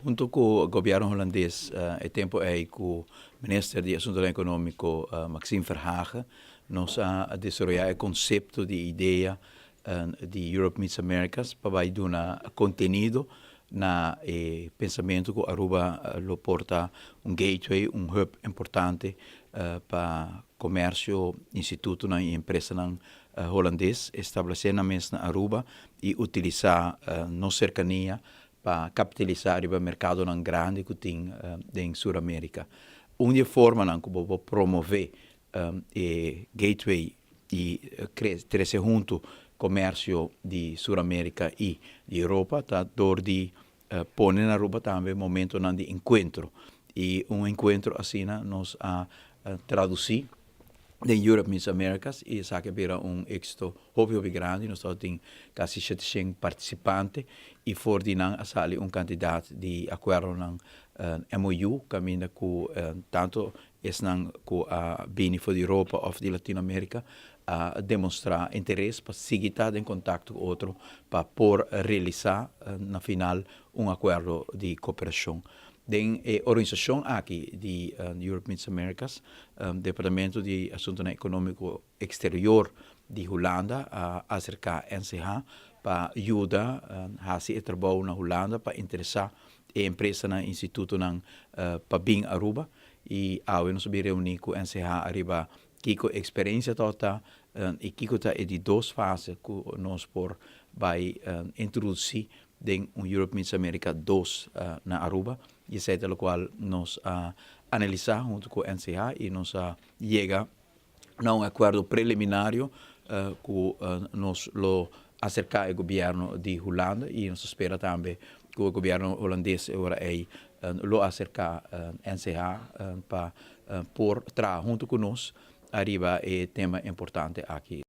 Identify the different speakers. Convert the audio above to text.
Speaker 1: Hunto ku gobièrnu hulandes, e tempu ei ku minister di Asuntonan Ekonómiko Maxime Verhagen, nos a desaroyá e konsepto di idea di Europe Meets Americas pa bai duna kontenido na e pensamentu ku Aruba lo por ta un gateway, un hub importante pa komersio, institutonan i empresanan hulandes establesé nan mes na Aruba i utilisá nos serkania pa kapitalisá riba merkadonan grandi ku tin den Sur Amerika. Un di e formanan ku bo por promové e gateway i trese huntu komersio di Sur Amerika i di Europa ta dor di pone na Aruba tambe momentonan di enkuentro. I un enkuentro asina nos a tradusí den Europe Meets Americas i esaki a bira un éksito hopi hopi grandi. Nos tabatin kasi 700 partisipante i for di nan a sali un kantidat di akuerdonan, MOU, kaminda ku tantu esnan ku a bini for di Europa òf di Latinoamerika a demostrá interes pa sigui ta den kontakto ku otro pa por realisá na final un akuerdo di koperashon. Den e organisashon aki di Europe Meets Americas, Departamento di Asuntonan Ekonómiko Eksterior di Hulanda a aserká NCH pa yuda hasi e trabou na Hulanda pa interesá e empresanan i institutonan pa bin Aruba. I awe nos a bin reuní ku NCH ariba kiko e eksperensia tabata i kiko ta e di dos fase ku nos por bai introdusí den un Europe Meets America dos na Aruba. I esei ta lokual nos a analisá huntu ku NCH i nos a yega na un akuerdo preliminario ku nos lo aserká e gobièrnu di Hulanda i nos ta spera tambe ku e gobièrnu hulandes e ora ei lo aserká NCH pa por traha huntu ku nos ariba e tema importante aki.